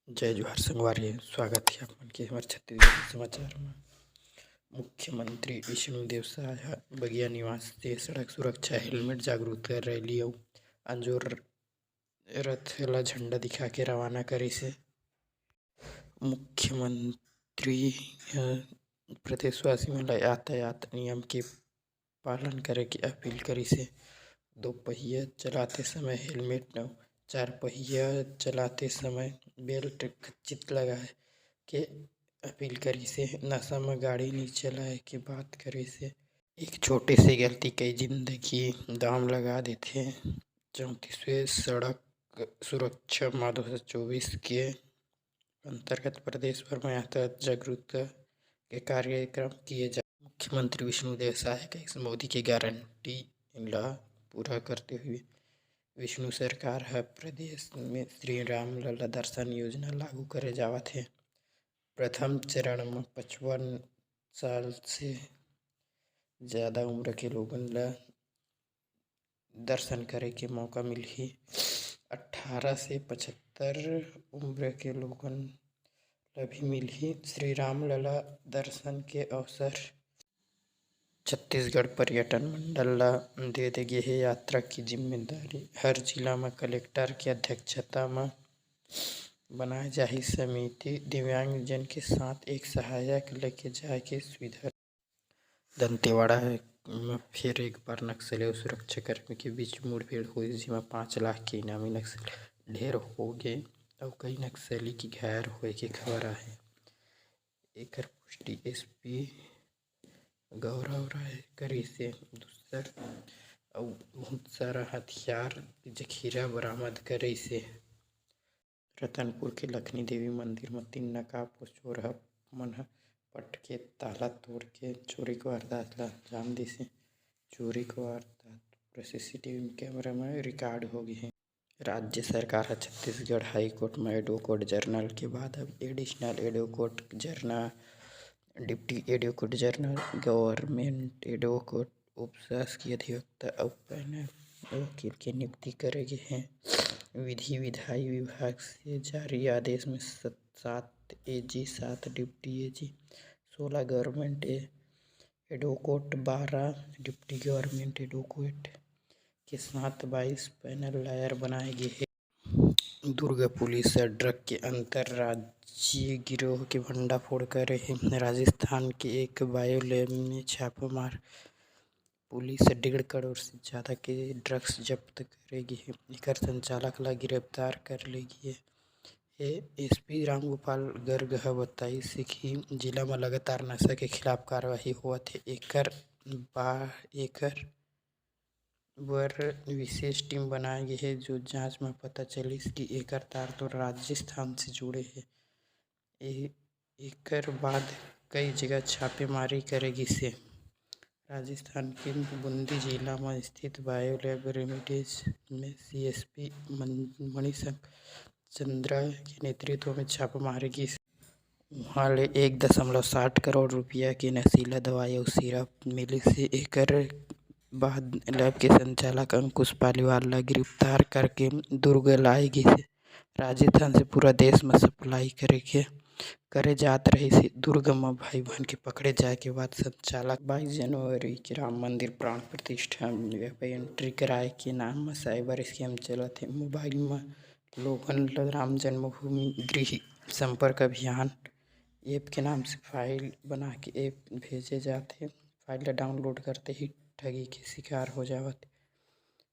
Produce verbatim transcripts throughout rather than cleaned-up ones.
जय जोहार संगवारी, स्वागत हे आप मन के हमर छत्तीसगढ़ी समाचार म। मुख्यमंत्री विष्णुदेव साय ह बगिया निवास से सड़क सुरक्षा हेलमेट जागरूकता रैली अउ अंजोर रथ ल झंडा दिखा के रवाना करिस हे। मुख्यमंत्री ह प्रदेशवासी मन ल यातायात नियम के पालन करे के अपील करिस हे। दो पहिया चलाते समय हेलमेट अउ चार पहिया चलाते समय बेल्ट खचित लगाए के अपील करिस हे। नशा म गाड़ी नइ चलाए के बात करिस हे। एक छोटे से गलती कई जिंदगी दांव लगा देथे। चौंतीसवें सड़क सुरक्षा माह दो हज़ार चौबीस के अंतर्गत प्रदेश भर में यातायात जागरूकता के कार्यक्रम किए जा। मुख्यमंत्री विष्णुदेव साय कहिस, मोदी के गारंटी ला पूरा करते हुए विष्णु सरकार ह प्रदेश में श्री राम लला दर्शन योजना लागू करे जावत हे। प्रथम चरण म पचपन साल से ज्यादा उम्र के लोगन ला दर्शन करे के मौका मिलही। अट्ठारह से पचहत्तर उम्र के लोगन ला भी मिलही श्री राम लला दर्शन के अवसर। छत्तीसगढ़ पर्यटन मंडल ला दे दे गे हे यात्रा के जिम्मेदारी। हर जिला म कलेक्टर के अध्यक्षता म बनाए जाही समिति। दिव्यांगजन के साथ एक सहायक लेके जाए के सुविधा। दंतेवाड़ा म फिर एक बार नक्सली अउ सुरक्षाकर्मी के बीच मुठभेड़ होइस, जेमा पाँच लाख के इनामी नक्सली ढेर हो गे अउ कई नक्सली के घायल होए के खबर आहे। एकर पुष्टि एसपी गौरव राय करिस हे। दूसर अउ बहुत सारा हथियार के जखीरा बरामद करिस हे। रतनपुर के लखनी देवी मंदिर म तीन नकाबपोश चोर ह, मन ह पट के ताला तोड़ के चोरी के वारदात ल अंजाम दिस हे। चोरी के वारदात पूरा सीसीटीवी कैमरा म रिकॉर्ड हो गे हे। राज्य सरकार ह छत्तीसगढ़ हाईकोर्ट म एडवोकेट जनरल के बाद अब additional advocate general, deputy advocate general, government advocate, उपशासकीय अधिवक्ता अउ पैनल वकील के नियुक्ति करे गे हे। विधि विधायी विभाग से जारी आदेश में सत-, सात एजी, सात डिप्टी एजी, सोलह गवर्नमेंट ए-, एडवोकेट, बारह डिप्टी गवर्नमेंट एडवोकेट के साथ बाईस पैनल लॉयर बनाए गे हे। दुर्ग पुलिस ह ड्रग के अंतर्राज्यीय गिरोह के भंडाफोड़ करे हे। राजस्थान के एक बायो लैब में छापा मार पुलिस ह डेढ़ करोड़ से जादा के ड्रग्स जब्त करे गे हे। एकर संचालक ला गिरफ्तार कर ले गे हे। एसपी रामगोपाल गर्ग ह बताइस हे कि जिला म लगातार नशा के खिलाफ कार्रवाई होवत हे। एकर बा-, एकर बर विशेष टीम बनाए गे हे, जो जांच म पता चलिस कि एकर तार तो राजस्थान से जुड़े हे। ए-, एकर बाद कई जगह छापेमारी करे गिस हे। राजस्थान के बूंदी जिला म स्थित बायो लैब रेमिडेज में सीएसपी मन-, मणिशंकर चंद्रा के नेतृत्व में छापा मारे गिस। उहाँ ले एक दशमलव साठ करोड़ रुपया के नशीला दवाई अउ सिरप मिलिस हे। एकर बाद लैब के संचालक अंकुश पालीवाल ला गिरफ्तार करके दुर्ग लाए गिस हे। राजस्थान से पूरा देश म सप्लाई करे के, करे जात रहिस हे। दुर्ग म भाई बहन के पकड़े जाए के बाद संचालक बाईस जनवरी के राम मंदिर प्राण प्रतिष्ठा में एंट्री कराए के नाम म साइबर स्कैम चलत हे। मोबाइल म लोगन ल राम जन्मभूमि गृह संपर्क अभियान ऐप के नाम से फाइल बना के ऐप भेजे जात हे। फाइल ल डाउनलोड करते ही ठगी के शिकार हो जावत।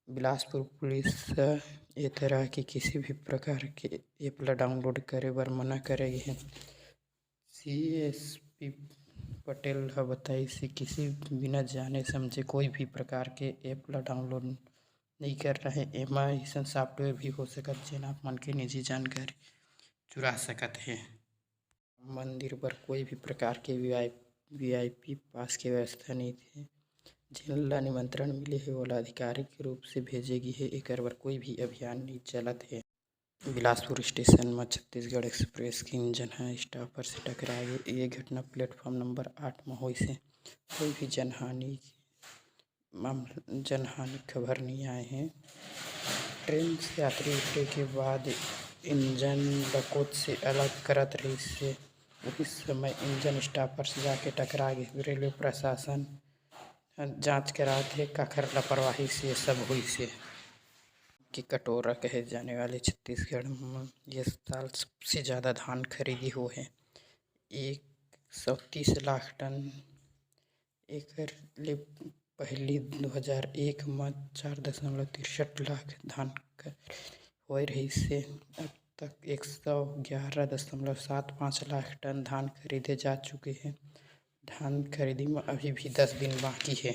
बिलासपुर पुलिस ह ए तरह के किसी भी प्रकार के ऐप ल डाउनलोड करे बर मना करे गे हे। सीएसपी पटेल ह बताइस कि किसी बिना जाने समझे कोई भी प्रकार के ऐप ल डाउनलोड नइ करना हे। एमा अइसन सॉफ्टवेयर भी हो सकत, जेन आप मन के निजी जानकारी चुरा सकत हे। मंदिर बर कोई भी प्रकार के वीआई-, वीआईपी पास के व्यवस्था नइ हे। जेन ला निमंत्रण मिले हे, ओला आधिकारिक रूप से भेजे गे हे। एकर बर कोई भी अभियान नइ चलत हे। बिलासपुर स्टेशन म छत्तीसगढ़ एक्सप्रेस के इंजन ह स्टॉपर से टकरा गे। ये घटना प्लेटफॉर्म नंबर आठ म होइस हे। कोई भी जनहानि मामला, जनहानि खबर नइ आए हे। ट्रेन से यात्री उतरे के बाद इंजन ल कोच से अलग करत रहिस हे। उही समय इंजन स्टॉपर से जाके टकरा गे। रेलवे प्रशासन ह जांच करात हे, काखर लापरवाही से ये सब होइस हे। कि कटोरा कहे जाने वाले छत्तीसगढ़ म ये साल सबसे ज़्यादा धान खरीदी होहे, एक सौ तीस लाख टन। एकर ले पहिली दो हज़ार एक म चार दशमलव तिरसठ लाख धान कर होए रहिस हे। अब तक एक सौ ग्यारह दशमलव सात पाँच लाख टन धान खरीदे जा चुके हे। धान खरीदी म अभी भी दस दिन बाकी हे।